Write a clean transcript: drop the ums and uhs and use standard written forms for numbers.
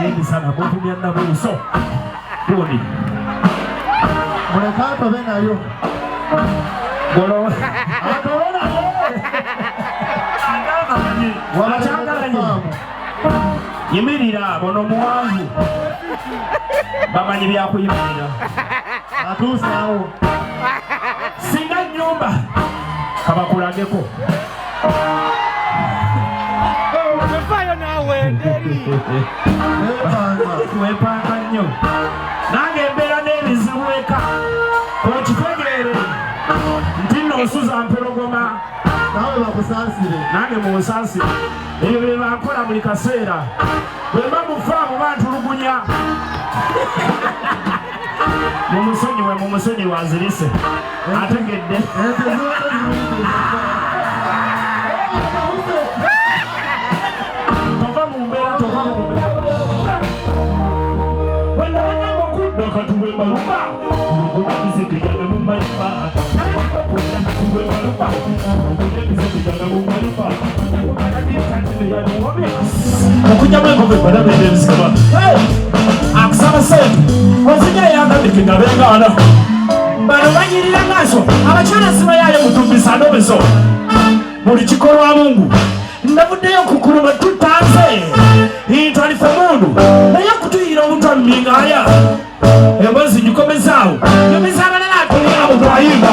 Emisana muvumya nabuuso gundi. Muleke atobe nayo. Golo. Atobe nayo. Akyankalanye. Yimirira bono muwanvu. Bamanyi byakuyimirira. Atuusaawo. Singa nnyumba kabakulageko. Tofaayo naawe nderi. Wepanga nnyo. Nange embeera n'ebizibu eka. Okitegeere nti nno nsuza mpologoma. Naawe bakusaasire. Nange munsaasire. Ebyo bye bankola buli kaseera. Bwe mba mu faamu bantulugunya. Mumusonyiwe, mumusonyiwe azirise. Ategedde. Tova mu mbeera, tova mu mbeera. Bwe nabagamba okudda kati bwe mbaluka. Okujjamu enkoko ebalabedde ebisaba akusaba sente ozijja yagambike nga bengaana bano banyirira maaso abakyala sibayayo mutumbisa nobeso buli kikolwa mungu navuddeyo okukuluma tutanze ntalife mundu naye okutuyira obutwa mumingaya emboozi ngikomezaawo nyumiza abalala abo twayimba.